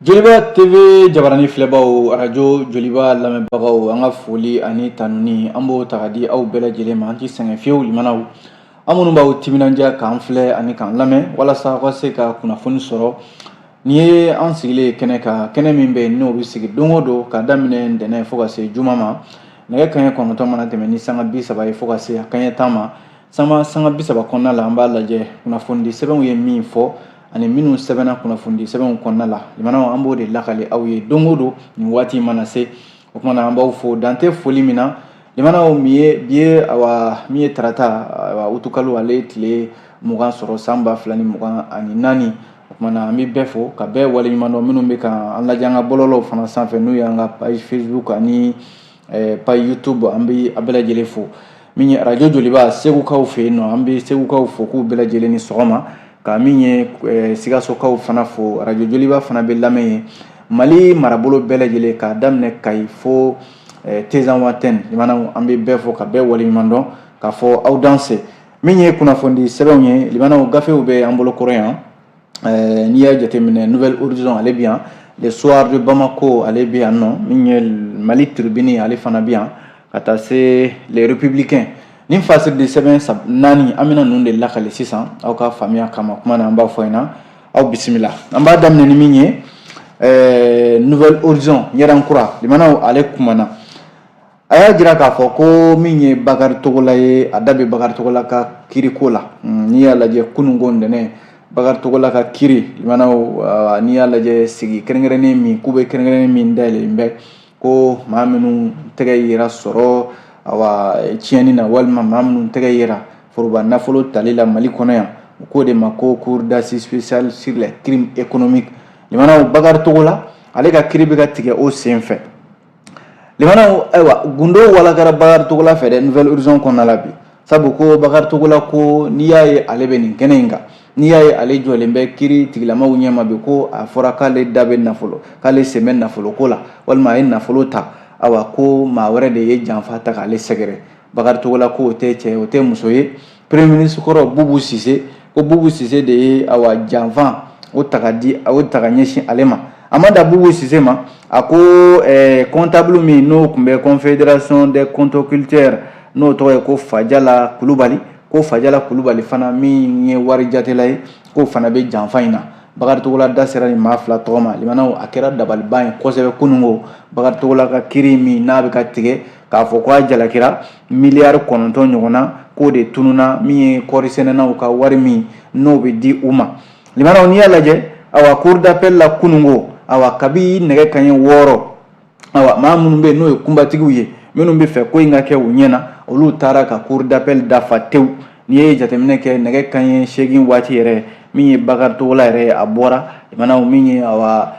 Joliba TV jabarani filɛbaw, arajo Joliba lamɛnbagaw, an ka foli ani tanuni, an b'o ta ka di aw bɛɛ lajɛlen ma. An ti sɛgɛn fiyewu. Limanaw, an minnu b'aw timinandiya k'an filɛ ani k'an lamɛn walasa aw ka se ka kunnafoni sɔrɔ, nin ye an sigilen kɛnɛ kan, kɛnɛ min bɛ yen, n'o bɛ sigi don o don ka daminɛ ntɛnɛn fo ka se juma ma, nɛgɛ kanɲɛ 9 mana tɛmɛ ni sanga 30 ye fo ka se a kanɲɛ 10 ma. Sama sanga 30 kɔnɔna la, an b'a lajɛ kunnafonidi sɛbɛnw ye min fɔ ani minnu sɛbɛnna kunnafonidi sɛbɛnw kɔnɔna la. Limanaw, an b'o de lakale aw ye don o don nin waati mana se. O tuma na, an b'aw fo dantɛ foli min na. Limanaw, min ye bi ye, awa, min ye tarata, awa, utukalo ale tile 20 sɔrɔ san 2024. O tuma na, an bɛ bɛɛ fo ka bɛɛ waleɲuman dɔn, minnu bɛ ka an lajɛ an ka bɔlɔlɔw fana sanfɛ, n'o y'an ka page Facebook ani page YouTube. An bɛ a bɛɛ lajɛlen fo. Min ye arajo Joliba Segukaw fɛ yen nɔ, an bɛ Segukaw fo k'u bɛɛ lajɛlen ni sɔgɔma, ka min ye Sikasokaw fana fo. Arajo Joliba fana bɛ lamɛn yen, Mali marabolo bɛɛ lajɛlen, k'a daminɛ Kayi fo Tezawatɛn. Limanaw, an bɛ bɛɛ fo ka bɛɛ waleɲuman dɔn k'a fɔ aw danse. Min ye kunnafonidi sɛbɛnw ye, limanaw, gafew bɛ an bolo kɔrɔ yan. N'i y'a jateminɛ, Nouvel Horizon, ale bɛ yan, Le Soir de Bamako, ale bɛ yan nɔ, min ye Mali Tribune, ale fana bɛ yan, ka taa se Le Républicain. Nin fasiridi sɛbɛn naani, an bɛna ninnu de lakale sisan aw ka faamuya kama. Kuma na, an b'a fɔ ɲɛna, aw bisimila. An b'a daminɛ ni min ye, Nouvel Horizon, Ɲɛdankura. Limanaw, ale kumana, a y'a jira k'a fɔ ko min ye Bakari Togola ye, a da bɛ Bakari Togola ka kiriko la. N'i y'a lajɛ, kununko ntɛnɛn, Bakari Togola ka kiri, limanaw, n'i y'a lajɛ, sigi kɛrɛnkɛrɛnnen min k'u bɛ kɛrɛnkɛrɛnnen min dayɛlɛlen bɛ ko maa minnu tɛgɛ yera sɔrɔ, awa, tiɲɛni na, walima maa minnu tɛgɛ yera foroba nafolo tali la Mali kɔnɔ yan, u k'o de ma ko Cour d'assises spéciale sur les crimes économiques. Limanaw, Bakari Togola, ale ka kiri bɛ ka tigɛ o sen fɛ. Limanaw, ayiwa, gundo walakara Bakari Togola fɛ dɛ, Nouvel Horizon kɔnɔna la bi, sabu ko Bakari Togola ko n'i y'a ye ale bɛ nin kɛnɛ in kan, n'i y'a ye ale jɔlen bɛ kiri tigilamaw ɲɛma bi, ko a fɔra k'ale da bɛ nafolo, k'ale sen bɛ nafolo ko la, walima a ye nafolo ta, awa, ko maa wɛrɛ de ye janfa ta k'ale sɛgɛrɛ. Bakari Togola ko o tɛ cɛ, o tɛ muso ye, premier ministre kɔrɔ Bubu Sise. Ko Bubu Sise de ye, awa, janfa o ta ka di, o ta ka ɲɛsin ale ma. A ma da Bubu Sise ma, a ko comptable min n'o tun bɛ Confédération des conchyliculteurs, n'o tɔgɔ ye ko Fajala Kulubali, ko Fajala Kulubali fana min ye wari jatela ye, k'o fana bɛ janfa in na. Bakari Togola da sera nin maa fila tɔgɔ ma. Limanaw, a kɛra dabaliban ye kosɛbɛ kununko, Bakari Togola ka kiri min n'a bɛ ka tigɛ, k'a fɔ ko a jalakira miliyari 9 ɲɔgɔn na, k'o de tununa, min ye kɔɔri sɛnɛnaw ka wari min n'o bɛ di u ma. Limanaw, n'i y'a lajɛ, awa, cour d'appel la kununko, awa, kabi nɛgɛ kanɲɛ 6, awa, maa minnu bɛ yen n'o ye kunbatigiw ye, minnu bɛ fɛ ko in ka kɛ u ɲɛna, olu taara ka cour d'appel dafa tewu. N'i ye jateminɛ kɛ, nɛgɛ kanɲɛ 8 waati yɛrɛ, min ye Bakari Togola yɛrɛ ye, a bɔra. Limanaw, min ye, awa,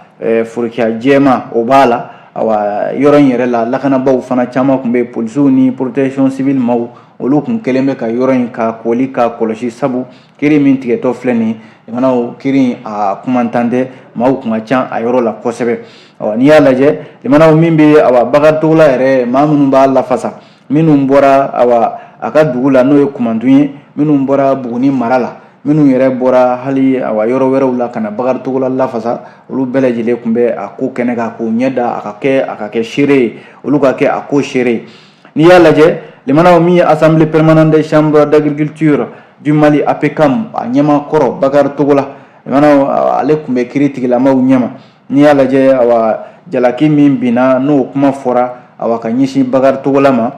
forokiya jɛma, o b'a la. Awa, yɔrɔ in yɛrɛ la, lakanabaaw fana caman tun bɛ yen, polisiw ni protection civile maaw, olu tun kɛlen bɛ ka yɔrɔ in ka koli ka kɔlɔsi, sabu kiri min tigɛtɔ filɛ nin ye, limanaw, kiri a kumantan tɛ, maaw tun ka ca a yɔrɔ la kosɛbɛ. N'i y'a lajɛ, limanaw, min bɛ, awa, Bakari Togola yɛrɛ, maa minnu b'a lafasa, minnu bɔra, awa, a ka dugu la n'o ye Kumantun ye, minnu bɔra Buguni mara la, minnu yɛrɛ bɔra hali, awa, yɔrɔ wɛrɛw la ka na Bakari Togola lafasa, olu bɛɛ lajɛlen tun bɛ a ko kɛnɛ kan k'o ɲɛ da a ka kɛ, a ka kɛ seere ye, olu ka kɛ a ko seere ye. N'i y'a lajɛ, limanaw, min ye Assemblée permanente des chambres d'agriculture du Mali, APCAM, a ɲɛmaa kɔrɔ Bakari Togola, limanaw, ale tun bɛ kiri tigilamaw ɲɛma. N'i y'a lajɛ, awa, jalaki min binna, n'o kuma fɔra, awa, ka ɲɛsin Bakari Togola ma,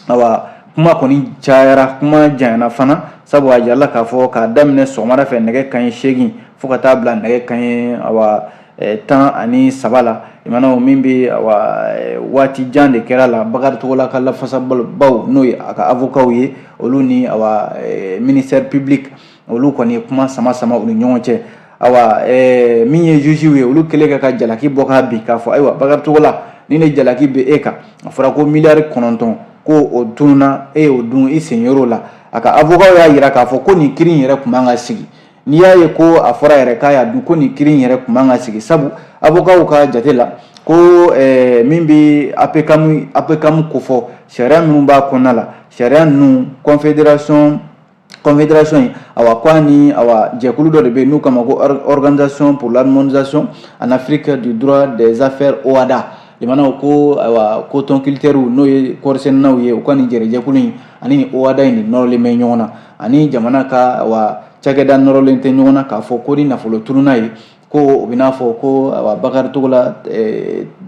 awa, kuma kɔni cayara, kuma janyana fana, sabu a jirala k'a fɔ k'a daminɛ sɔgɔmada fɛ nɛgɛ kanɲɛ 8 fo ka taa bila nɛgɛ kanɲɛ, awa, 13 la, limanaw, min bɛ, awa, waati jan de kɛra la. Bakari Togola ka lafasabaw, n'o ye a ka avocat ye, olu ni, awa, ministère public, olu kɔni ye kuma sama sama u ni ɲɔgɔn cɛ. Awa, min ye juge ye, olu kɛlen ka jalaki bɔ k'a bin, k'a fɔ ayiwa, Bakari Togola, ni ne jalaki bɛ e kan, a fɔra ko miliyari 9 ko o tununa, e y'o dun, i sen yɔrɔ la. A ka avocat y'a jira k'a fɔ ko nin kiri in yɛrɛ tun man ka sigi. N'i y'a ye ko a fɔra yɛrɛ k'a y'a dun, ko nin kiri in yɛrɛ tun man ka sigi, sabu avocat ka jate la ko min bɛ APCAM kofɔ, sariya minnu b'a kɔnɔna la, sariya ninnu, Confédération Confédération in, awa, ko ni awa jɛkulu dɔ de bɛ yen n'u k'a ma ko Organisation pour l'harmonisation en Afrique du droit des affaires, OHADA. Limanaw, ko ayiwa coton-culteurs, n'o ye kɔɔrisɛnɛnaw ye, u ka nin jɛrɛjɛkulu in ani ni OHADA in de nɔrɔlen bɛ ɲɔgɔn na, ani jamana ka awa cakɛda nɔrɔlen tɛ ɲɔgɔn na, k'a fɔ ko ni nafolo tununna ye, ko o bɛ n'a fɔ ko awa Bakari Togola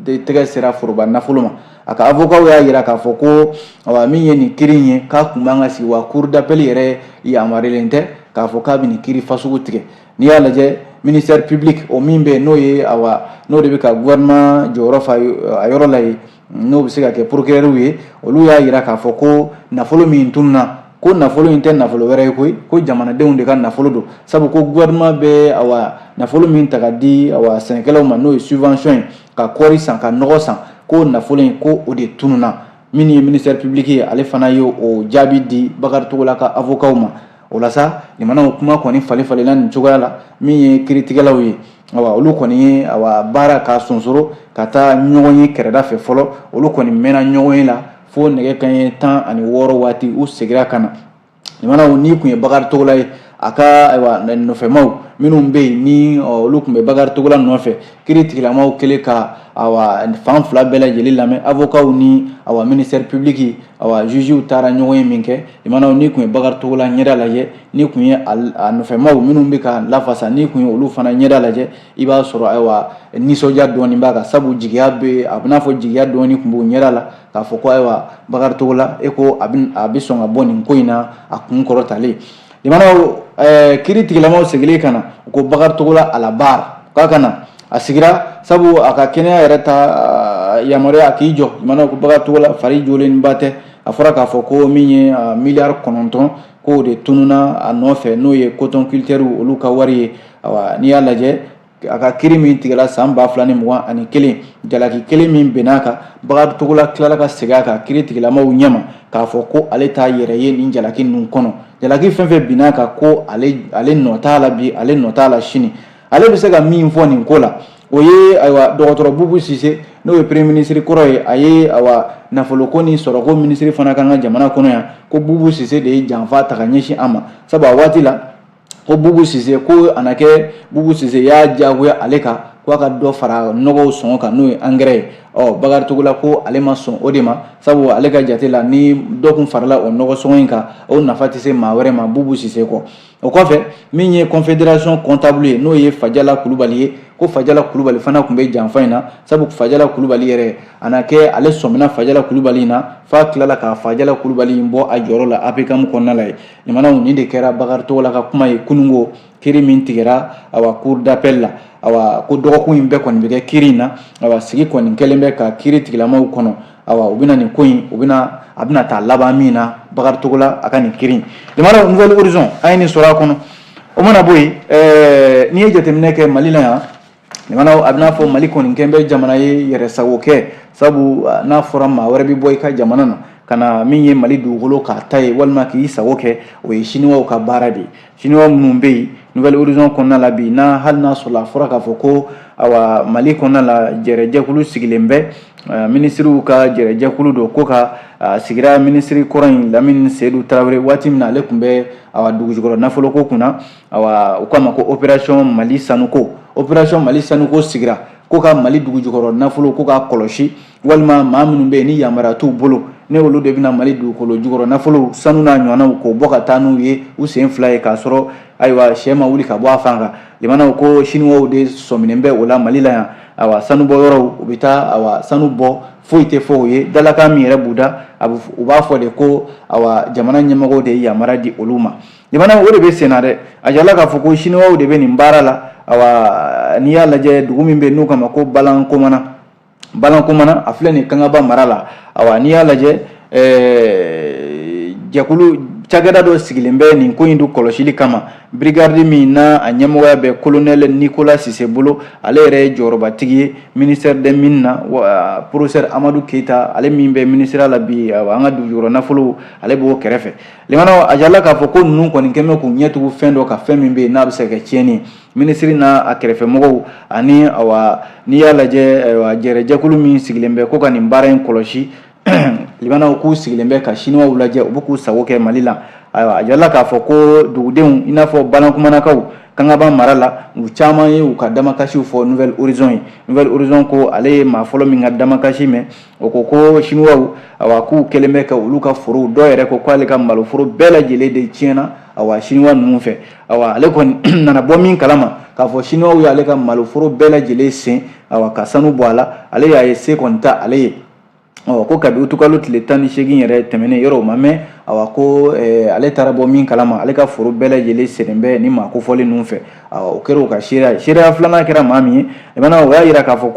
tɛgɛ sera foroba nafolo ma. A ka avocat y'a jira k'a fɔ ko awa min ye nin kiiri in ye, k'a kun man ka sigi, wa cour d'appel yɛrɛ yamaruyalen tɛ k'a fɔ k'a bɛ nin kiiri fasugu tigɛ. N'i y'a lajɛ, ministère public o min bɛ yen, n'o ye awa n'o de bɛ ka gouvernement jɔyɔrɔ fa a yɔrɔ la yen, n'o bɛ se ka kɛ procureur ye, olu y'a jira k'a fɔ ko nafolo min tununna, ko nafolo in tɛ nafolo wɛrɛ ye koyi, ko jamanadenw de ka nafolo don, sabu ko gouvernement bɛ awa nafolo min ta ka di awa sɛnɛkɛlaw ma, n'o ye subvention ye, ka kɔɔri san, ka nɔgɔ san, ko nafolo in, ko o de tununna. Min ye ministère public ye, ale fana ye o jaabi di Bakari Togola ka avocat ma. O la sa, limanaw, kuma kɔni falen falenna nin cogoya la. Min ye kiiritigɛlaw ye, awa olu kɔni ye awa baara ka sonsoro ka taa ɲɔgɔn ye kɛrɛda fɛ fɔlɔ. Olu kɔni mɛnna ɲɔgɔn ye la fo nɛgɛ kanɲɛ 16 waati, u seginna ka na. Limanaw, n'i kun ye Bakari Togola ye, a ka ayiwa nɔfɛmaw minnu bɛ yen, ni olu tun bɛ Bakari Togola nɔfɛ, kiiri tigilamaw kɛlen ka awa fan fila bɛɛ lajɛlen lamɛn, avocats ni awa ministère public, awa jugew taara ɲɔgɔn ye min kɛ, limanaw, n'i kun ye Bakari Togola ɲɛda lajɛ, n'i kun ye a nɔfɛmaw minnu bɛ ka lafasa, n'i kun ye olu fana ɲɛda lajɛ, i b'a sɔrɔ ayiwa nisɔndiya dɔɔni b'a kan, sabu jigiya bɛ, a bɛ n'a fɔ jigiya dɔɔni tun b'u ɲɛda la k'a fɔ ko ayiwa Bakari Togola e ko a bɛ sɔn ka bɔ nin ko in na a kun kɔrɔtalen. Limanaw, kiiri tigilamaw seginnen ka na, u ko Bakari Togola à la barre, k'a ka na. A sigira, sabu a ka kɛnɛya yɛrɛ ta yamaruya a k'i jɔ. Limanaw, ko Bakari Togola fari jolenba tɛ. A fɔra k'a fɔ ko min ye miliyari 9, k'o de tununna a nɔfɛ, n'o ye coton-culteurs olu ka wari ye. Awa, n'i y'a lajɛ, a ka kiiri min tigɛla san 2021, jalaki kelen min bɛn'a kan, Bakari Togola tilala ka segin a kan kiiri tigilamaw ɲɛma k'a fɔ ko ale t'a yɛrɛ ye nin jalaki ninnu kɔnɔ. Jalaki fɛn fɛn binn'a kan, ko ale nɔ t'a la bi, ale nɔ t'a la sini. Ale bɛ se ka min fɔ nin ko la, o ye ayiwa dɔgɔtɔrɔ Bubu Sise, n'o ye premier ministre kɔrɔ ye, a ye awa nafoloko ni sɔrɔko ministre fana k'an ka jamana kɔnɔ yan, ko Bubu Sise de ye janfa ta ka ɲɛsin a ma, sabu a waati la ko Bubu Sise, ko a na kɛ Bubu Sise y'a diyagoya ale kan ko a ka dɔ fara nɔgɔw sɔngɔ kan, n'o ye engrais ye. Ɔ Bakari Togola ko ale ma sɔn o de ma, sabu ale ka jate la, ni dɔ kun farala o nɔgɔ sɔngɔ in kan, o nafa tɛ se maa wɛrɛ ma Bubu Sise kɔ. O kɔfɛ, min ye confédération comptable ye, n'o ye Fajala Kulubali ye, ko Fajala Kulubali fana tun bɛ janfa in na, sabu Fajala Kulubali yɛrɛ, a na kɛ ale sɔmina Fajala Kulubali in na f'a tilala ka Fajala Kulubali in bɔ a jɔyɔrɔ la APCAM kɔnɔna la ye. Limanaw, nin de kɛra Bakari Togola ka kuma ye kununko, kiiri min tigɛra awa cour d'appel la. Awa ko dɔgɔkun in bɛɛ kɔni bɛ kɛ kiiri in na. Awa sigi kɔni kɛlen bɛ ka kiiri tigilamaw kɔnɔ. Awa u bɛna nin ko in, u bɛna a bɛna taa laban min na, Bakari Togola a ka nin kiiri in. Limanaw, Nouvel Horizon, an ye nin sɔrɔ a kɔnɔ. O mana bɔ yen, n'i ye jateminɛ kɛ Mali la yan, limanaw, a bɛna fɔ Mali kɔni kɛn bɛ jamana ye yɛrɛsago kɛ, sabu n'a fɔra maa wɛrɛ bɛ bɔ i ka jamana na ka na min ye Mali dugukolo k'a ta ye walima k'i sago kɛ, o ye siniwaw ka baara de ye. Siniwa minnu bɛ yen, Nouvel Horizon kɔnɔna la bi, n'a hali n'a sɔrɔ a fɔra k'a fɔ ko awa Mali kɔnɔna la jɛrɛjɛkulu sigilen bɛ, minisiriw ka jɛrɛjɛkulu don, ko ka sigira minisiri kɔrɔ in Lamini Seyidu Tarawele waati min na ale tun bɛ awa dugujukɔrɔ nafoloko kunna. Awa u k'a ma ko opération Mali sanuko, opération Mali sanuko sigira ko ka Mali dugujukɔrɔ nafolo ko k'a kɔlɔsi, walima maa minnu bɛ yen ni yamaruya t'u bolo, ne olu de bɛna Mali dugukolo jukɔrɔ nafolo, sanu n'a ɲɔgɔnnaw, k'o bɔ ka taa n'u ye u sen fila ye, k'a sɔrɔ ayiwa sɛ ma wuli ka bɔ a fan kan. Limanaw, ko siniwaw de sɔminen bɛ o la Mali la yan. Awa sanu bɔ yɔrɔw, u bɛ taa awa sanu bɔ, foyi tɛ fɔ u ye. Dalakan min yɛrɛ b'u da, u b'a fɔ de ko awa jamana ɲɛmɔgɔw de ye yamaruya di olu ma. Limanaw, o de bɛ sen na dɛ. A jirala k'a fɔ ko siniwaw de bɛ nin baara la. Awa n'i y'a lajɛ, dugu min bɛ yen n'u k'a ma ko Balankomana, Balankomana a filɛ nin Kangaba mara la. Awa n'i y'a lajɛ, jɛkulu cakɛda dɔ sigilen bɛ nin ko in dun kɔlɔsili kama, brigade min n'a a ɲɛmɔgɔya bɛ colonel Nicolas Sise bolo, ale yɛrɛ ye jɔyɔrɔbatigi ye ministère des mines na. Professeur Amadu Keyita, ale min bɛ ministère la bi, an ka dugujukɔrɔ nafolo, ale b'o kɛrɛfɛ. Limanaw, a jirala k'a fɔ ko ninnu kɔni kɛn bɛ k'u ɲɛ tugu fɛn dɔ kan, fɛn min bɛ yen n'a bɛ se ka kɛ tiɲɛni ye. Minisiri n'a a kɛrɛfɛmɔgɔw ani awa n'i y'a lajɛ, ayiwa jɛrɛjɛkulu min sigilen bɛ ko ka nin baara in kɔlɔsi. Limanaw k'u sigilen bɛ ka siniwaw lajɛ, u bɛ k'u sago kɛ Mali la. Ayiwa, a jirala k'a fɔ ko dugudenw, i n'a fɔ Balankumanakaw Kangaba mara la, u caman ye u ka damakasiw fɔ Nouvel Horizon ye. Nouvel Horizon ko ale ye maa fɔlɔ min ka damakasi mɛn, o ko ko siniwaw, awa, k'u kɛlen bɛ ka olu ka forow, dɔw yɛrɛ ko k'ale ka maloforo bɛɛ lajɛlen de tiɲɛna, awa, siniwa ninnu fɛ. Awa, ale kɔni nana bɔ min kalama k'a fɔ siniwaw y'ale ka maloforo bɛɛ lajɛlen sen, awa, ka sanu bɔ a la, ale y'a ye se kɔni tɛ ale ye. Ɔ, ko kabi utukalo tile 18 yɛrɛ tɛmɛnen, yɔrɔ o ma mɛn, awa, ko ale taara bɔ min kalama, ale ka foro bɛɛ lajɛlen sennen bɛ ni maa kofɔlen ninnu fɛ. Awa, o kɛra o ka seereya ye. Seereya filanan kɛra maa min ye, o y'a jira k'a fɔ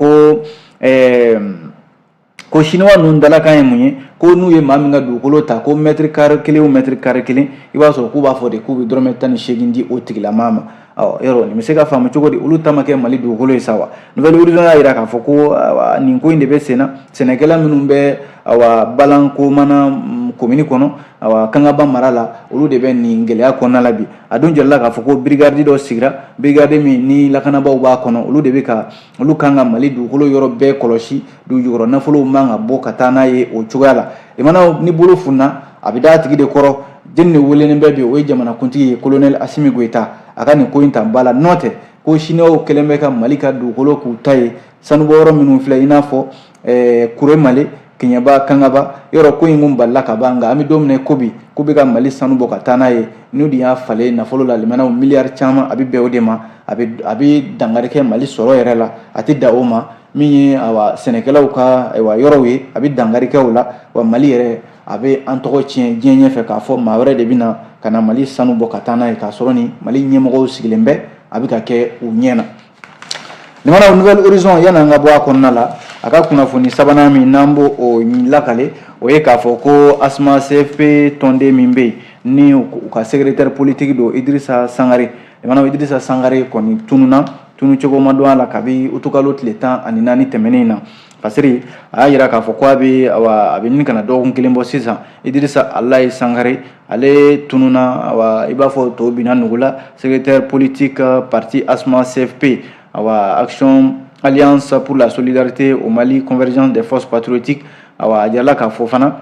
ko siniwa ninnu dalakan ye mun ye, ko n'u ye maa min ka dugukolo ta, ko mètre carré kelen o mètre carré kelen, i b'a sɔrɔ k'u b'a fɔ de k'u bɛ dɔrɔmɛ 18 di o tigilamaa ma. Ɔ, yɔrɔ nin bɛ se ka faamu cogo di? Olu ta ma kɛ Mali dugukolo ye sa wa? Nouvel Horizon y'a jira k'a fɔ ko nin ko in de bɛ sen na. Sɛnɛkɛla minnu bɛ, awa, Balankomana komini kɔnɔ, awa, Kangaba mara la, olu de bɛ nin gɛlɛya kɔnɔna la bi. A dun jirala k'a fɔ ko brigade dɔ sigira, brigade min ni lakanabaaw b'a kɔnɔ, olu de bɛ ka olu kan ka Mali dugukolo yɔrɔ bɛɛ kɔlɔsi, dugujukɔrɔ nafolow man ka bɔ ka taa n'a ye o cogoya la. Limanaw, ni bolo funna, a bɛ da a tigi de kɔrɔ. Jɔnni de welelen bɛ bi? O ye jamanakuntigi ye, colonel Asimi Goyita. A ka nin ko in ta ba la, n'o tɛ ko siniwaw kɛlen bɛ ka Mali ka dugukolo k'u ta ye. Sanubɔyɔrɔ minnu filɛ, i n'a fɔ Kuremale, Keɲeba, Kangaba, yɔrɔ ko in kun balila ka ban, nka an bɛ don min na ko bi, k'u bɛ ka Mali sanu bɔ ka taa n'a ye. N'u de y'a falen nafolo la, limanaw, miliyari caman, a bɛ bɛn o de ma. A bɛ dankari kɛ Mali sɔrɔ yɛrɛ la, a tɛ da o ma. Min ye, awa, sɛnɛkɛlaw ka, ayiwa, yɔrɔw ye, a bɛ dankari kɛ o la. Wa Mali yɛrɛ, a bɛ an tɔgɔ tiɲɛ diɲɛ ɲɛfɛ k'a fɔ maa wɛrɛ de bɛ na ka na Mali sanu bɔ ka taa n'a ye, k'a sɔrɔ ni Mali ɲɛmɔgɔw sigilen bɛ, a bɛ ka kɛ u ɲɛ na. Limanaw, Nouvel Horizon, yanni an ka bɔ a kɔnɔna la, a ka kunnafoni sabanan min n'an b'o o lakale, o ye k'a fɔ ko ASMA CFP tɔnden min bɛ yen, ni u ka secrétaire politique don, Idirisa Sangare. Limanaw, Idirisa Sangare kɔni tununa, tunu cogo ma dɔn a la kabi utukalo tile 14 tɛmɛnen in na. Fasiri a y'a jira k'a fɔ ko a bɛ, awa, a bɛ ɲini ka na dɔgɔkun kelen bɔ sisan. Idirisa Alayi Sangare, ale tununa, awa, i b'a fɔ tɔw binna nugu la. Secrétaire politique parti ASMA CFP, awa, Action Alliance pour la solidarité au Mali, convergence des forces patriotiques. Awa, a jirala k'a fɔ fana,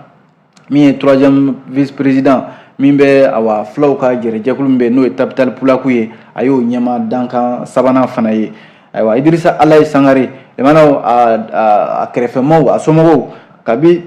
min ye troisième vice président min bɛ, awa, fulaw ka jɛrɛjɛkulu min bɛ, n'o ye Tabital Pulaku ye, a y'o ɲɛma dankan sabanan fana ye. Ayiwa, Idirisa Alayi Sangare, limanaw, a kɛrɛfɛmaw, a somɔgɔw, kabi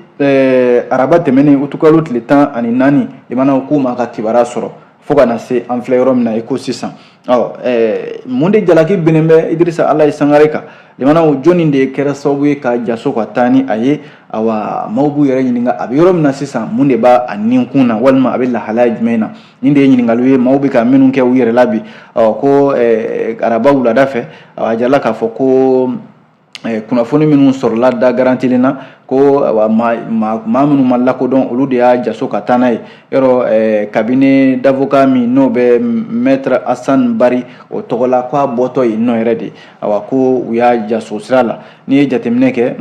araba tɛmɛnen utukalo tile 14, limanaw, k'u ma ka kibaruya sɔrɔ fo ka na se an filɛ yɔrɔ min na i ko sisan. Ɔ, mun de jalaki binnen bɛ Idirisa Alayi Sangare kan? Limanaw, jɔnni de kɛra sababu ye ka jaso ka taa ni a ye? Awa, maaw b'u yɛrɛ ɲininka, a bɛ yɔrɔ min na sisan, mun de b'a a ninkun na, walima a bɛ lahalaya jumɛn na? Nin de ye ɲininkaliw ye maaw bɛ ka minnu kɛ u yɛrɛ la bi. Ɔ, ko araba wulada fɛ, a jirala k'a fɔ ko kunnafoni minnu sɔrɔla da garantilen na, ko maa minnu ma lakodɔn, olu de y'a jaso ka taa n'a ye. Yɔrɔ cabinet d'avocat min n'o bɛ maître Hassan Bari o tɔgɔ la, k'a bɔtɔ yen nɔ yɛrɛ de, awa, ko u y'a jaso sira la. N'i ye jateminɛ kɛ,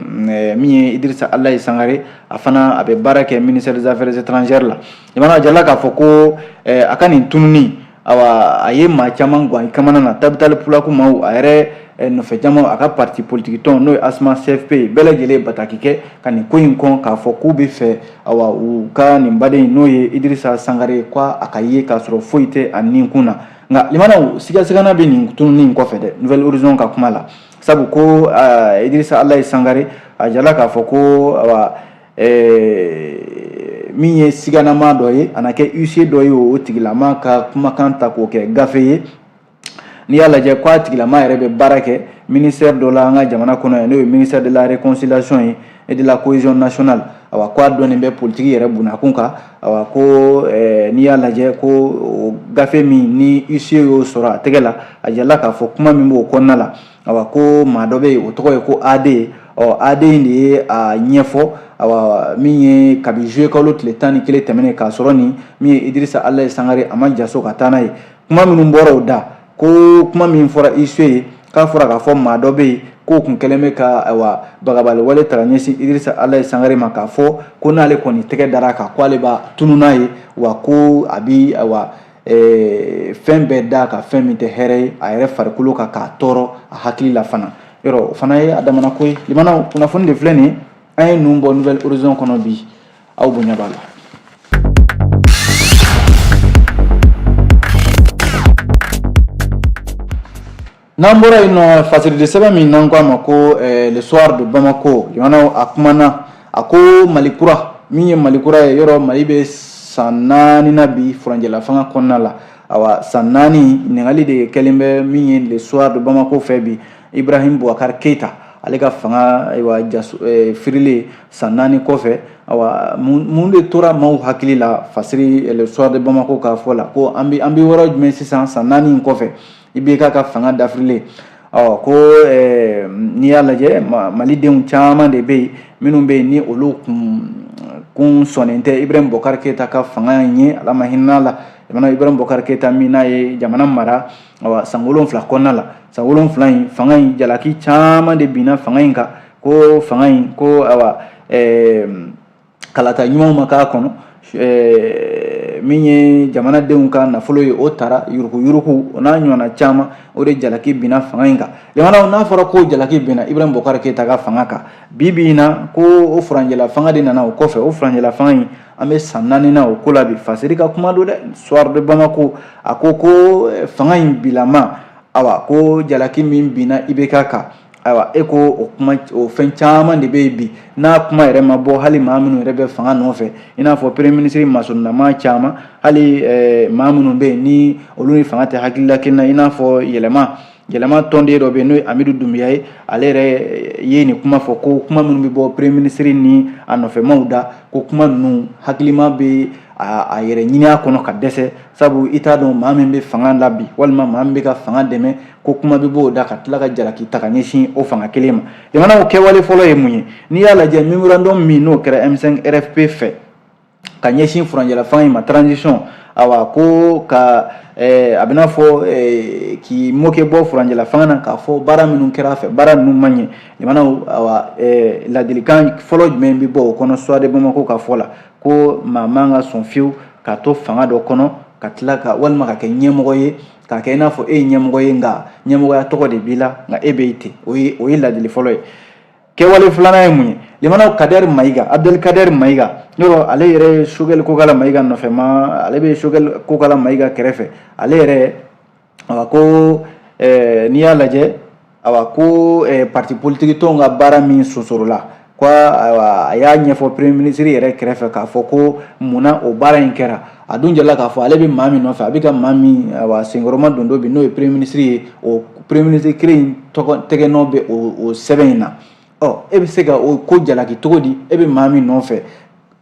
min ye Idirisa Alayi Sangare, a fana a bɛ baara kɛ ministère des Affaires étrangères la. Limana, a jirala k'a fɔ ko a ka nin tununi, awa, a ye maa caman gan kamana na. Tabital Pulaku maaw, a yɛrɛ nɔfɛ jama, a ka parti politique tɔn n'o ye ASMA CFP ye, bɛɛ lajɛlen ye bataki kɛ ka nin ko in kɔn, k'a fɔ k'u bɛ fɛ, awa, u ka nin baden n'o ye Idirisa Sangare, ko a ka ye k'a sɔrɔ foyi tɛ a ninkun na. Nka limanaw, sigasigana bɛ nin tununi in kɔfɛ dɛ, Nouvel Horizon ka kuma la. Sabu ko Idirisa Alayi Sangare, a jirala k'a fɔ ko, awa, min ye siganama dɔ ye, a na kɛ huissier dɔ ye, o tigilama ka kumakan ta k'o kɛ gafe ye. N'i y'a lajɛ, ko a tigilama yɛrɛ bɛ baara kɛ ministère dɔ la an ka jamana kɔnɔ yan, n'o ye ministère de la Réconciliation ye et de la Cohésion nationale. Awa, ko a dɔnnen bɛ politique yɛrɛ bunakun kan. Awa, ko n'i y'a lajɛ, ko gafe min ni huissier y'o sɔrɔ a tɛgɛ la, a jirala k'a fɔ kuma min b'o kɔnɔna la, awa, ko maa dɔ bɛ yen, o tɔgɔ ye ko AD. Ɔ, AD in de ye a ɲɛfɔ, awa, min ye kabi juillet kalo tile 11 tɛmɛnen, k'a sɔrɔ ni min ye Idirisa Alayi Sangare, a ma jaso ka taa n'a ye. Kuma minnu bɔra o da, ko kuma min fɔra huissier ye, k'a fɔra k'a fɔ maa dɔ bɛ yen k'o kun kɛlen bɛ ka, ayiwa, bagabali wale ta ka ɲɛsin Idirisa Alayi Sangare ma, k'a fɔ ko n'ale kɔni tɛgɛ dara a kan, ko ale b'a tunu n'a ye, wa ko a bi, ayiwa, fɛn bɛɛ da ka fɛn min tɛ hɛrɛ ye a yɛrɛ farikolo kan, k'a tɔɔrɔ a hakili la fana. Yɔrɔ o fana ye a damana ko ye. Limanaw, kunnafoni de filɛ nin ye, an ye ninnu bɔ Nouvel Horizon kɔnɔ bi. Aw bonya b'a la. N'an bɔra yen nɔ, fasirili sɛbɛn min n'an ko a ma ko Le Soir de Bamako, limanaw, a kumana, a ko Mali kura min ye Mali kura ye, yɔrɔ Mali bɛ san 4 na bi furancɛla fanga kɔnɔna la. Awa, san 4 ɲininkali de kɛlen bɛ min ye Le Soir de Bamako fɛ bi, Ibrahim Boubacar Keita, ale ka fanga, ayiwa, jaso firilen san 4 kɔfɛ, awa, mun de tora maaw hakili la? Fasiri Le Soir de Bamako k'a fɔ la ko an bɛ yɔrɔ jumɛn sisan san 4 in kɔfɛ, IBK ka fanga dafirilen? Ɔ, ko n'i y'a lajɛ, malidenw caman de bɛ yen minnu bɛ yen ni olu kun sɔnnen tɛ Ibrahim Boubacar Keita ka fanga in ye. Ala ma hinɛ la, jamana Ibrahim Boubacar Keita min n'a ye jamana mara, awa, san 7 kɔnɔna la, san 7 in, fanga in jalaki caman de binna fanga in kan, ko fanga in ko, awa, kalata ɲumanw ma k'a kɔnɔ, min ye jamanadenw ka nafolo ye, o taara yuruguyurugu, o n'a ɲɔgɔnna caman, o de jalaki binna fanga in kan. Limanaw, n'a fɔra ko jalaki binna Ibrahim Boubacar Keita ka fanga kan, bi bi in na, ko o furancɛla fanga de nana o kɔfɛ. O furancɛla fanga in, an bɛ san 4 na o ko la bi. Fasiri ka kuma don dɛ, Soir de Bamako, a ko ko fanga in bilama, awa, ko jalaki min binna IBK kan, ayiwa, e ko o kuma, o fɛn caman de bɛ yen bi n'a kuma yɛrɛ ma bɔ, hali maa minnu yɛrɛ bɛ fanga nɔfɛ, i n'a fɔ premier ministre masurunnama caman, hali maa minnu bɛ yen ni olu ni fanga tɛ hakilila kelen na, i n'a fɔ yɛlɛma tɔnden dɔ bɛ yen n'o ye Amidu Dunbiya ye, ale yɛrɛ ye nin kuma fɔ ko kuma minnu bɛ bɔ premier ministre ni a nɔfɛmaw da, ko kuma ninnu hakilima bɛ a yɛrɛ ɲini a kɔnɔ ka dɛsɛ, sabu i t'a dɔn maa min bɛ fanga la bi walima maa min bɛ ka fanga dɛmɛ, ko kuma bɛ b'o da ka tila ka jalaki ta ka ɲɛsin o fanga kelen ma. Jamanaw kɛwale fɔlɔ ye mun ye? N'i y'a lajɛ, memorandum min n'o kɛra M5 RFP fɛ ka ɲɛsin furancɛla fanga in ma, transition, awa, ko ka a bɛna fɔ k'i moke bɔ furancɛla fanga na, k'a fɔ baara minnu kɛra a fɛ, baara ninnu ma ɲɛ. Jamanaw, awa, ladilikan fɔlɔ jumɛn bɛ bɔ o kɔnɔ? Soir de Bamako ka fɔ la ko maa man ka sɔn fiyewu ka to fanga dɔ kɔnɔ ka tila ka walima ka kɛ ɲɛmɔgɔ ye, k'a kɛ i n'a fɔ e ye ɲɛmɔgɔ ye, nka ɲɛmɔgɔya tɔgɔ de b'i la, nka e bɛ yen ten. O ye ladili fɔlɔ ye. Kɛwale filanan ye mun ye? Limanaw, Kader Mayiga, Abdelkader Mayiga, yɔrɔ ale yɛrɛ ye Choguel Kokala Mayiga nɔfɛ ma, ale bɛ Choguel Kokala Mayiga kɛrɛfɛ. Ale yɛrɛ, awa, ko n'i y'a lajɛ, awa, ko parti politique tɔnw ka baara min sonsorola, ko ayiwa, a y'a ɲɛfɔ premier ministre yɛrɛ kɛrɛfɛ k'a fɔ ko munna o baara in kɛra. A dun jɛla k'a fɔ ale bɛ maa min nɔfɛ, a bɛ ka maa min, ayiwa, senkɔrɔma don bi, n'o ye premier ministre ye, o premier ministre kelen in tɔgɔ tɛgɛnɔ bɛ o sɛbɛn in na. Ɔ, e bɛ se ka o ko jalaki cogo di? E bɛ maa min nɔfɛ,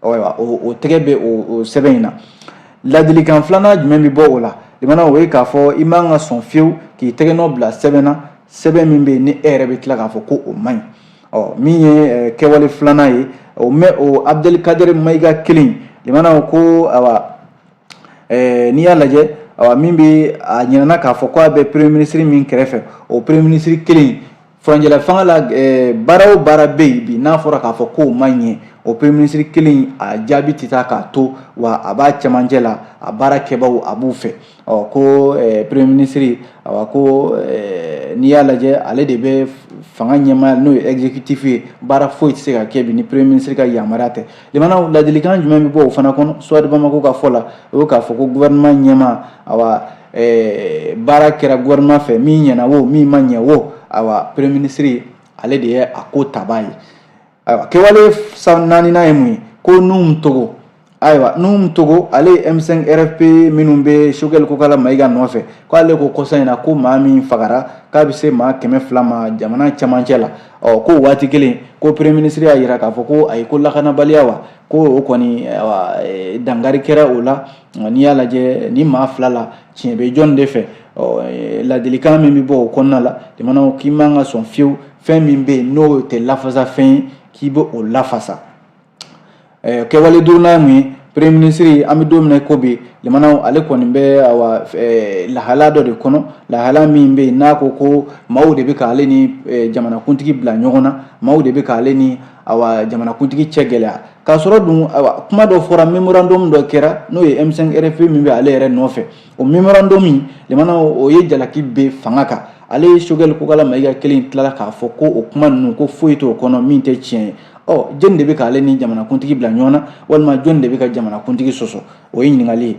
ayiwa, o tɛgɛ bɛ o sɛbɛn in na. Ladilikan filanan jumɛn bɛ bɔ o la? Limana, o ye k'a fɔ i man ka sɔn fiyewu k'i tɛgɛnɔ bila sɛbɛn na, sɛbɛn min bɛ yen ni e yɛrɛ bɛ tila k'a fɔ ko o man ɲi. Ɔ, min ye kɛwale filanan ye, o mɛ o Abdelkader Mayiga kelen, limana, ko ayiwa, n'i y'a lajɛ, ayiwa, min bɛ a ɲinɛna k'a fɔ k'a bɛ premier ministre min kɛrɛfɛ, o premier ministre kelen, furancɛla fanga la, baara o baara bɛ yen bi n'a fɔra k'a fɔ k'o ma ɲɛ, o premier ministre kelen, a jaabi tɛ taa k'a to wa, a b'a cɛmancɛ la, a baara kɛbaaw a b'u fɛ. Ɔ, ko premier ministre, awa, ko n'i y'a lajɛ, ale de bɛ fanga ɲɛmaaya, n'o ye exécutif ye, baara foyi tɛ se ka kɛ bi ni premier ministre ka yamaruya tɛ. Limanaw, ladilikan jumɛn bɛ bɔ o fana kɔnɔ? Soir de Bamako ka fɔ la, o ye k'a fɔ ko gouvernement ɲɛmaa, awa, baara kɛra gouvernement fɛ, min ɲɛna o, min ma ɲɛ o, awa, premier ministre, ale de ye a ko tabaa ye. Ayiwa, kɛwale san naaninan ye mun ye? Ko Nouhoum Togo, ayiwa, Nouhoum Togo, ale ye M5 RFP minnu bɛ Choguel Kokala Mayiga nɔfɛ, ko ale ko kɔsa in na ko maa min fagara k'a bɛ se maa 200 ma jamana cɛmancɛ la. Ɔ, ko waati kelen ko premier ministre y'a jira k'a fɔ ko ayi, ko lakanabaliya wa, ko o kɔni, ayiwa, dankari kɛra o la. N'i y'a lajɛ, ni maa fila la, tiɲɛ bɛ jɔn de fɛ? Ɔ, ladilikan min bɛ bɔ o kɔnɔna la, jamanaw, k'i man ka sɔn fiyewu fɛn min bɛ yen n'o tɛ lafasa fɛn ye, k'i bɛ o lafasa. Kɛwale duurunan ye mun ye? Premier ministre, an bɛ don min na ko bi, limanaw, ale kɔni bɛ, awa, lahala dɔ de kɔnɔ, lahala min bɛ yen n'a ko ko maaw de bɛ k'ale ni jamanakuntigi bila ɲɔgɔn na, maaw de bɛ k'ale ni, awa, jamanakuntigi cɛ gɛlɛya, k'a sɔrɔ dun, awa, kuma dɔ fɔra, memorandum dɔ kɛra, n'o ye M5 RFP min bɛ ale yɛrɛ nɔfɛ. O memorandum in, limanaw, o ye jalaki bɛ fanga kan. Ale ye Choguel Kokala Mayiga kelen tilala k'a fɔ ko o kuma ninnu, ko foyi t'o kɔnɔ min tɛ tiɲɛ ye. Ɔ, jɔni de bɛ k'ale ni jamanakuntigi bila ɲɔgɔn na, walima jɔni de bɛ ka jamanakuntigi sɔsɔ? O ye ɲininkali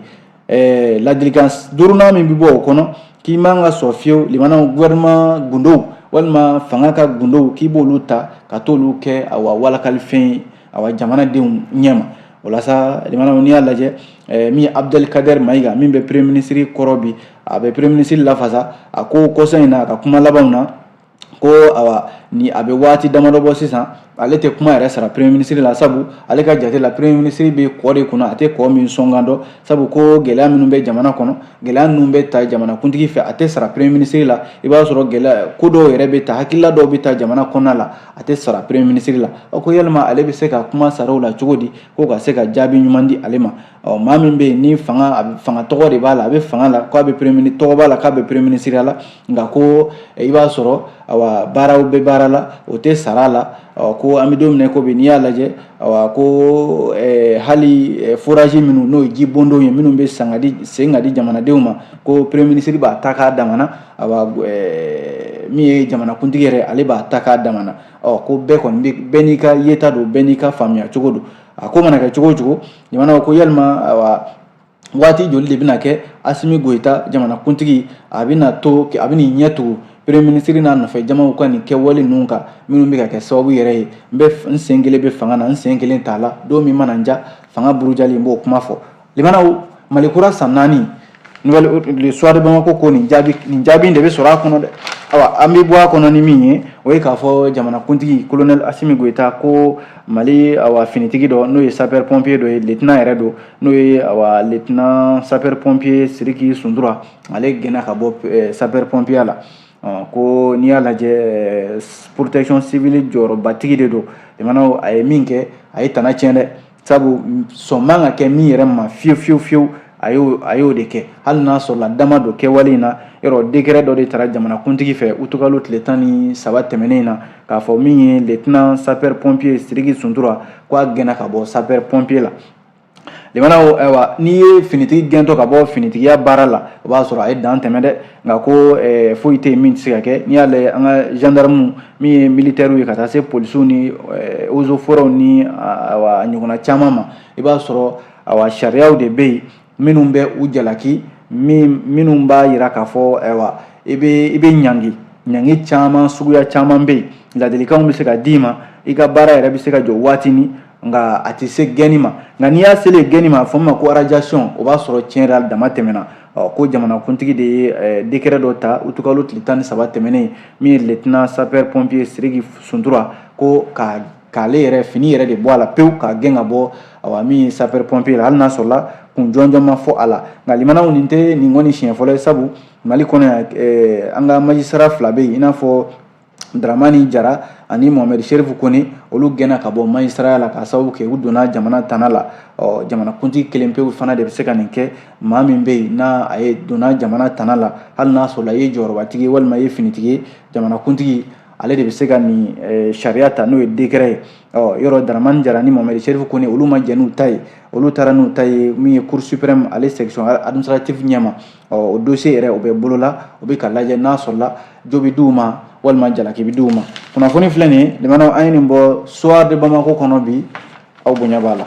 ye. Ladilikan duurunan min bɛ bɔ o kɔnɔ, k'i man ka sɔn fiyewu, limanaw, gouvernement gundow walima fanga ka gundow, k'i b'olu ta ka t'olu kɛ awa walakalifɛn ye awa jamanadenw ɲɛma. O la sa, limanaw, n'i y'a lajɛ, min ye Abdelkader Mayiga, min bɛ premier ministre kɔrɔ bi, a bɛ premier ministre lafasa, a ko kɔsa in na, a ka kuma labanw na, ko awa ni a bɛ waati damadɔ bɔ sisan, ale tɛ kuma yɛrɛ sara premier ministre la, sabu ale ka jate la, premier ministre bɛ kɔ de kunna, a tɛ kɔ min sɔnkan dɔn, sabu ko gɛlɛya minnu bɛ jamana kɔnɔ, gɛlɛya ninnu bɛ ta jamanakuntigi fɛ, a tɛ sara premier ministre la. I b'a sɔrɔ gɛlɛya ko dɔw yɛrɛ bɛ ta, hakilila dɔw bɛ ta jamana kɔnɔna la, a tɛ sara premier ministre la. Ko yalima ale bɛ se ka kuma sara o la cogo di, ko ka se ka jaabi ɲuman di ale ma? Ɔ, maa min bɛ yen ni fanga, fanga tɔgɔ de b'a la, a bɛ fanga la, k'a bɛ premier, tɔgɔ b'a la k'a bɛ premier ministre la, nka ko i b'a sɔrɔ awa baaraw bɛ baara la, o tɛ sara la. Ɔ, ko an bɛ don min na ko bi, n'i y'a lajɛ, awa ko hali forage minnu, n'o ye ji bondon ye, minnu bɛ san ka di, sen ka di jamanadenw ma, ko premier ministre b'a ta k'a damana, awa min ye jamanakuntigi yɛrɛ, ale b'a ta k'a damana. Ɔ, ko bɛɛ kɔni bɛ, bɛɛ n'i ka yeta don, bɛɛ n'i ka faamuya cogo don. A ko mana kɛ cogo o cogo, jamana ko yalima awa waati joli de bɛna kɛ Asimi Goyita jamanakuntigi a bɛna to, a bɛna ɲɛ tugu premier ministre n'a nɔfɛ jamaw ka nin kɛwale ninnu kan, minnu bɛ ka kɛ sababu yɛrɛ ye, n bɛ n sen kelen bɛ fanga na, n sen kelen t'a la, don min mana n ja, fanga burujali, n b'o kuma fɔ. Limanaw, Mali kura san 4, nouvelle Le Soir de Bamako ko nin jaabi, nin jaabi de bɛ sɔrɔ a kɔnɔ dɛ. Awa, an bɛ bɔ a kɔnɔ ni min ye, o ye k'a fɔ jamanakuntigi colonel Asimi Goyita ko Mali awa finitigi dɔ, n'o ye sapeur pompier dɔ ye, lieutenant yɛrɛ don, n'o ye awa lieutenant sapeur pompier Sidiki Suntura, ale gɛnna ka bɔ sapeur pompier la. Ko n'i y'a lajɛ, protection civile jɔyɔrɔbatigi de don. Jamanaw, a ye min kɛ, a ye tana tiɲɛ dɛ, sabu sɔn man ka kɛ min yɛrɛ ma fiyewu fiyewu fiyewu, a y'o de kɛ. Hali n'a sɔrɔla dama don kɛwale in na, yɔrɔ décret dɔ de taara jamanakuntigi fɛ utukalo tile 13 tɛmɛnen in na, k'a fɔ min ye lieutenant sapeur pompier Sidiki Suntura, ko a gɛnna ka bɔ sapeur pompier la. Limanaw, ayiwa, n'i ye finitigi gɛntɔ ka bɔ finitigiya baara la, o b'a sɔrɔ a ye dan tɛmɛ dɛ. Nka ko foyi tɛ yen min tɛ se ka kɛ. N'i y'a lajɛ, an ka gendarme, min ye militaire ye, ka taa se polisiw ni eaux et forêts ni awa ɲɔgɔnna caman ma, i b'a sɔrɔ awa sariyaw de bɛ yen minnu bɛ u jalaki, minnu b'a yira k'a fɔ ayiwa i bɛ ɲangi, ɲangi caman, suguya caman bɛ yen, ladilikanw bɛ se ka d'i ma, i ka baara yɛrɛ bɛ se ka jɔ waati ni, nka a tɛ se gɛnni ma. Nka n'i y'a selen gɛnni ma, a fɔ min ma ko radiation, o b'a sɔrɔ tiɲɛ yɛrɛ dama tɛmɛna. Ɔ, ko jamanakuntigi de ye décret dɔ ta utukalo tile 13 tɛmɛnen, min ye lieutenant sapeur pompier Sidiki Suntura, ko ka k'ale yɛrɛ fini yɛrɛ de bɔ a la pewu, k'a gɛn ka bɔ awa min ye sapeur pompier la, hali n'a sɔrɔla kun jɔnjɔn ma fɔ a la. Nka limanaw, nin tɛ nin kɔni siɲɛ fɔlɔ ye, sabu Mali kɔnɔ yan, an ka magistrat fila bɛ yen, i n'a fɔ Dramani Jara ani Mohamed Sherifu Kone, olu gɛnna ka bɔ magistrat la k'a sababu kɛ u donna jamana tana la. Ɔ, jamanakuntigi kelen pewu fana de bɛ se ka nin kɛ. Maa min bɛ yen n'a a ye donna jamana tana la, hali n'a sɔrɔla i ye jɔyɔrɔbatigi ye walima i ye finitigi ye, jamanakuntigi ale de bɛ se ka nin sariya ta, n'o ye décret ye. Ɔ, yɔrɔ Dramani Jara ni Mohamed Sherifu Kone, olu ma jɛn n'u ta ye, olu taara n'u ta ye min ye Cour suprême ale section administrative ɲɛma. Ɔ, o dossier yɛrɛ, o bɛ bolo la, o bɛ ka lajɛ n'a sɔrɔla jo bɛ d'u ma walima jalaki bɛ d'u ma. Kunnafoni filɛ nin ye, limanaw, an ye nin bɔ Soir de Bamako kɔnɔ bi, aw bonya b'a la.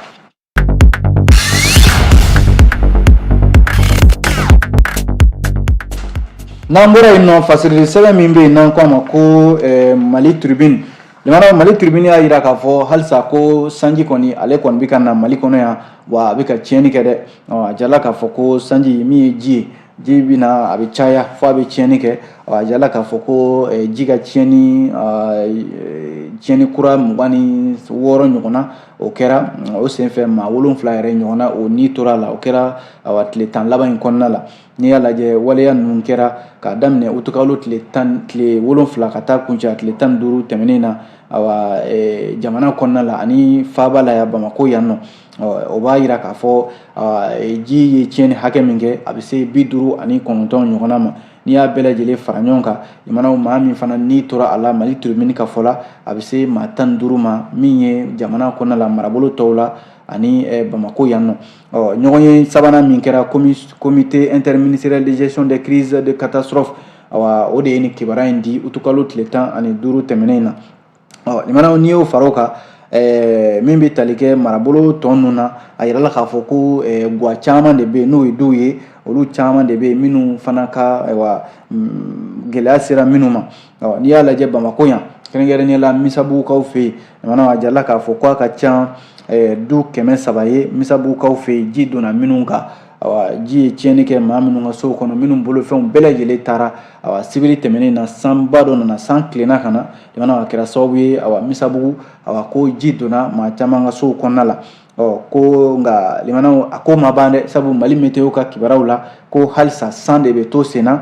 N'an bɔra yen nɔ, fasirili sɛbɛn min bɛ yen n'an ko a ma ko Mali Tribune, limanaw, Mali Tribune y'a jira k'a fɔ halisa ko sanji kɔni, ale kɔni bɛ ka na Mali kɔnɔ yan, wa a bɛ ka tiɲɛni kɛ dɛ. A jala k'a fɔ ko sanji min ye ji ye, ji bɛ na, a bɛ caya fo a bɛ tiɲɛni kɛ. A jala k'a fɔ ko ji ka tiɲɛni kura 26 ɲɔgɔnna, o kɛra. O senfɛ, maa 7 yɛrɛ ɲɔgɔnna, o ni tora a la. O kɛra awa tile 10 laban in kɔnɔna la. N'i y'a lajɛ, waleya ninnu kɛra k'a daminɛ utukalo tile 10, tile 7 ka taa kuncɛ a tile 15 tɛmɛnen na, awa jamana kɔnɔna la ani faaba la yan, Bamakɔ yan nɔ. O b'a jira k'a fɔ ji ye tiɲɛni hakɛ min kɛ, a bɛ se 59 ɲɔgɔnna ma. N'i y'a bɛɛ lajɛlen fara ɲɔgɔn kan, limanaw, maa min fana ni tora a la, Mali Tribune ka fɔ la, a bɛ se maa 15 ma, min ye jamana kɔnɔna la, marabolo tɔw la ani Bamakɔ yan nɔ. Ɔ, ɲɔgɔn ye sabanan min kɛra, comité interministériel de gestion des crises de catastrophe, awa o de ye nin kibaruya in di utukalo tile 15 tɛmɛnen in na. Ɔ, limanaw, n'i y'o fara o kan, Min bɛ tali kɛ marabolo tɔ ninnu na, a yirala k'a fɔ ko gwa caman de bɛ yen, n'o ye duw ye, olu caman de bɛ yen minnu fana ka ayiwa gɛlɛya sera minnu ma. N'i y'a lajɛ Bamakɔ yan, kɛrɛnkɛrɛnnenya la Misabugukaw fɛ yen, a jirala k'a fɔ k'a ka ca du 300 ye Misabugukaw fɛ yen, ji donna minnu kan. Ji ye tiɲɛni kɛ maa minnu ka sow kɔnɔ, minnu bolofɛnw bɛɛ lajɛlen taara. Sibiri tɛmɛnen na, sanba dɔ nana, san tilenna ka na, a kɛra sababu ye Misabugu, ko ji donna maa caman ka sow kɔnɔna la. Ko nka limanaw, a ko ma ban dɛ, sabu Mali Météo ka kibaruyaw la ko halisa san de bɛ to sen na.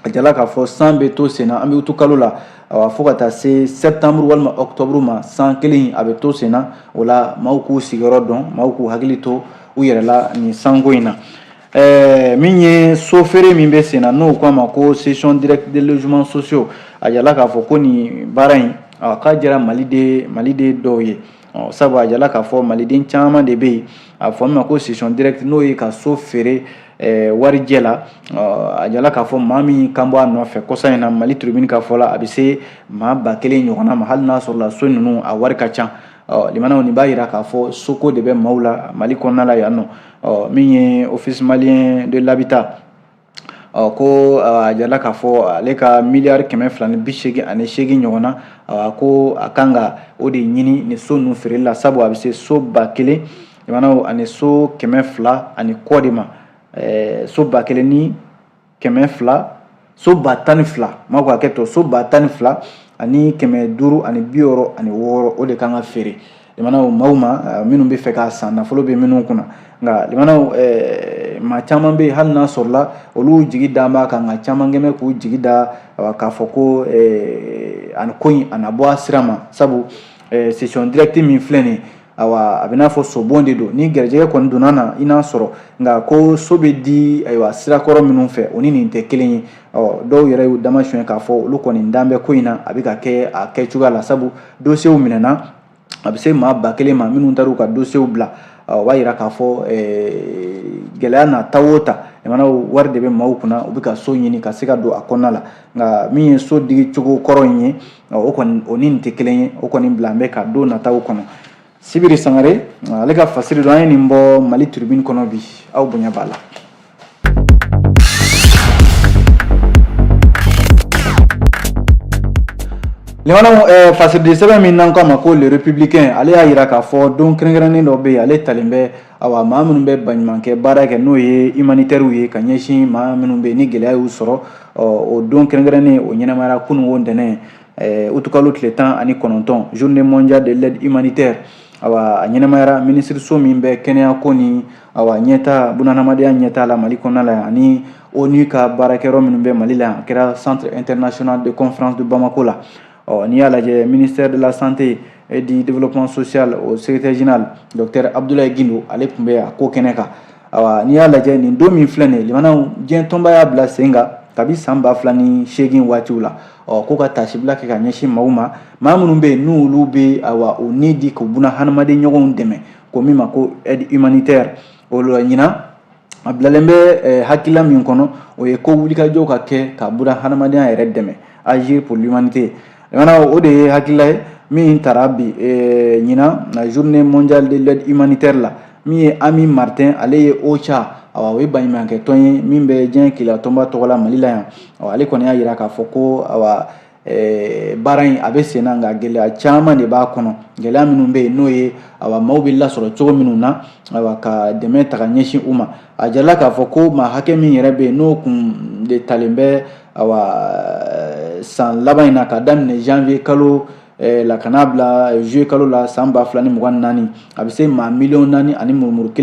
A jirala k'a fɔ san bɛ to sen na, an bɛ utu kalo la, fo ka taa se septembre walima octobre ma, san kelen a bɛ to sen na. O la maaw k'u sigiyɔrɔ dɔn, maaw k'u hakili to u yɛrɛ la nin sanko in na. Min ye so feere min bɛ sen na, n'o k'a ma ko cession directe de logements sociaux, a jirala k'a fɔ ko nin baara in k'a diyara Maliden dɔw ye, sabu a jirala k'a fɔ Maliden caman de bɛ yen, a fɔ min ma ko cession directe, n'o ye ka so feere warijɛ la. A jirala k'a fɔ maa min kan bɔ a nɔfɛ kɔsa in na, Mali Tribune ka fɔ la, a bɛ se maa 1000 ɲɔgɔnna ma, hali n'a sɔrɔla so ninnu a wari ka ca. Limanaw, nin b'a jira k'a fɔ soko de bɛ maaw la Mali kɔnɔna la yan nɔ. Min ye Office malien de l'habitat, ko a jirala k'a fɔ ale ka miliyari 288 ɲɔgɔn na, ko a kan ka o de ɲini nin so ninnu feereli la, sabu a bɛ se so 1000 limanaw ani so 200 ani kɔ de ma, so 1000 ni 200, so 12,000, maaw ka hakɛ to, so 12,566, o de kan ka feere limanaw maaw ma minnu bɛ fɛ k'a san, nafolo bɛ minnu kunna. Nka limanaw, maa caman bɛ yen, hali n'a sɔrɔla olu jigi dan b'a kan, nka caman kɛmɛ k'u jigi da k'a fɔ ko ani ko in a na bɔ a sira ma, sabu cession directe min filɛ nin ye, ayiwa, a bɛ n'a fɔ sobon de don, ni garijɛgɛ kɔni donna na i n'a sɔrɔ. Nka ko so bɛ di ayiwa sirakɔrɔ minnu fɛ, o ni nin tɛ kelen ye. Dɔw yɛrɛ y'u dama suɲɛ k'a fɔ olu kɔni dan bɛ ko in na, a bɛ ka kɛ a kɛcogoya la, sabu dossiers minɛna, a bɛ se maa 1000 ma minnu taar'u ka dossiers bila. O b'a jira k'a fɔ gɛlɛya na ta o ta, wari de bɛ maaw kunna, u bɛ ka so ɲini ka se ka don a kɔnɔna la. Nka min ye so digi cogo kɔrɔ in ye, o kɔni o ni nin tɛ kelen ye, o kɔni bila an bɛ ka don nataw kɔnɔ. Sibiri Sangare ale ka fasiri don, an ye nin bɔ Mali Tribune kɔnɔ bi, aw bonya b'a la. Limanaw, fasiridi sɛbɛn min n'an k'a ma ko Le Républicain, ale y'a jira k'a fɔ don kɛrɛnkɛrɛnnen dɔ bɛ yen, ale talen bɛ awa maa minnu bɛ baɲumankɛ baara kɛ, n'o ye humanitaires ye, ka ɲɛsin maa minnu bɛ yen ni gɛlɛya y'u sɔrɔ. O don kɛrɛnkɛrɛnnen o ɲɛnamayara kunun o ntɛnɛn, utukalo tile 19, journée mondiale de l'aide humanitaire. Awa, a ɲɛnamayara minisiriso min bɛ kɛnɛya ko ni awa ɲɛta bunahadamadenya ɲɛta la Mali kɔnɔna la yan, ani ONU ka baarakɛyɔrɔ minnu bɛ Mali la yan, a kɛra centre international de conférence de Bamako la. N'i y'a lajɛ, ministère de la santé et du développement social, o secrétaire général docteur Abdoulaye Guindo, ale tun bɛ a ko kɛnɛ kan. Awa, n'i y'a lajɛ nin don min filɛ nin ye, limanaw, diɲɛ tɔnba y'a bila sen kan kabi san 2008 waatiw la, ko ka tasibila kɛ ka ɲɛsin maaw ma, maa minnu bɛ yen n'olu bɛ awa o ni di k'u buna hadamaden ɲɔgɔnw dɛmɛ, ko min ma ko aide humanitaire. O la ɲinan a bilalen bɛ hakilila min kɔnɔ, o ye ko wulikajɔ ka kɛ ka buna hadamadenya yɛrɛ dɛmɛ, agir pour l'humanité. O de ye hakilila ye min taara bi ɲinan na journée mondiale de l'aide humanitaire la. Min ye Ami Martin, ale ye OCHA, awa o ye baɲumankɛ tɔn ye min bɛ diɲɛ kelenya tɔnba tɔgɔ la Mali la yan. Ale kɔni y'a jira k'a fɔ ko awa baara in a bɛ sen na, nka gɛlɛya caman de b'a kɔnɔ, gɛlɛya minnu bɛ yen, n'o ye awa maaw bɛ lasɔrɔ cogo minnu na, awa ka dɛmɛ ta ka ɲɛsin u ma. A jirala k'a fɔ ko maa hakɛ min yɛrɛ bɛ yen, n'o kun de talen bɛ awa san laban in na, ka daminɛ janvier kalo la ka n'a bila juillet kalo la san 2024, a bɛ se maa 4.4 million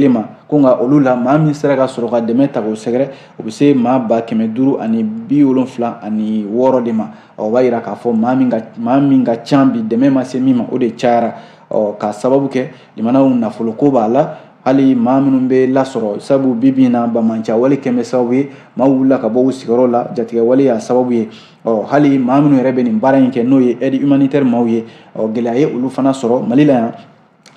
ma. Ko nka olu la maa min sera ka sɔrɔ ka dɛmɛ ta k'o sɛgɛrɛ, o bɛ se maa 576,000 de ma. O b'a jira k'a fɔ maa min ka ca bi, dɛmɛ ma se min ma, o de cayara, k'a sababu kɛ limanaw nafoloko b'a la, hali maa minnu bɛ lasɔrɔ, sabu bi bi in na banbaanciya wale kɛn bɛ sababu ye maaw wulila ka bɔ u sigiyɔrɔ la, jatigɛ wale y'a sababu ye. Hali maa minnu yɛrɛ bɛ nin baara in kɛ, n'o ye aide humanitaire maaw ye, gɛlɛya ye olu fana sɔrɔ Mali la yan.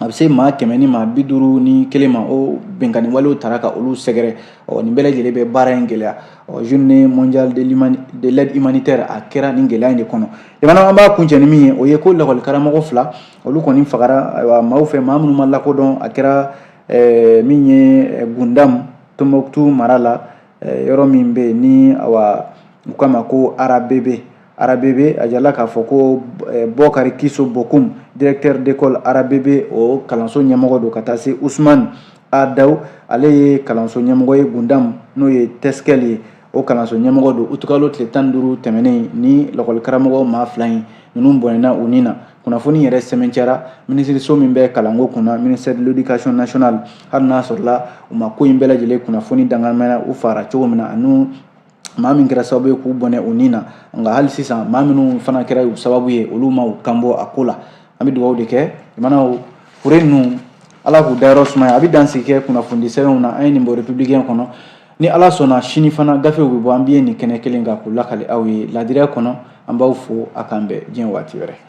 A bɛ se maa 151 ma, o binkanni walew taara ka olu sɛgɛrɛ. Ɔ, nin bɛɛ lajɛlen bɛ baara in gɛlɛya. Ɔ, journée mondiale de l'aide humanitaire, a kɛra nin gɛlɛya in de kɔnɔ. Jamana, an b'a kuncɛ ni min ye, o ye ko lakɔli karamɔgɔ fila, olu kɔni fagara, ayiwa, maaw fɛ, maa minnu ma lakodɔn. A kɛra min ye Gundam, Tombouctou mara la, yɔrɔ min bɛ yen ni, awa, u k'a ma ko Arabebe. Arabebe, a jirala k'a fɔ ko Bɔkari Kiso Bokum, directeur d'école Arabebe, o kalanso ɲɛmɔgɔ don, ka taa se Usman Adaw, ale ye kalanso ɲɛmɔgɔ ye Gundam, n'o ye Tɛsikɛli ye, o kalanso ɲɛmɔgɔ don. Utukalo tile 15 tɛmɛnen, ni lakɔli karamɔgɔ maa fila in ninnu bɔnɛna u ni na. Kunnafoni yɛrɛ sɛmɛncɛra minisiriso min bɛ kalanko kunna, ministère de l'éducation nationale. Hali n'a sɔrɔla u ma ko in bɛɛ lajɛlen kunnafoni dangamɛna, u fara cogo min na ani maa min kɛra sababu ye k'u bɔnɛ u ni na, nka hali sisan, maa minnu fana kɛra u sababu ye, olu ma u kan bɔ a ko la. An bɛ dugawu de kɛ jamanaw fure ninnu, Ala k'u dayɔrɔ sumaya. A bɛ dansigi kɛ kunnafoni sɛbɛnw na. An ye nin bɔ Républicain kɔnɔ. Ni Ala sɔnna, sini fana gafew bɛ bɔ, an bɛ nin kɛnɛ kelen kan k'u lakale aw ye ladiriya kɔnɔ. An b'aw fo, a k'an bɛn diɲɛ waati wɛrɛ.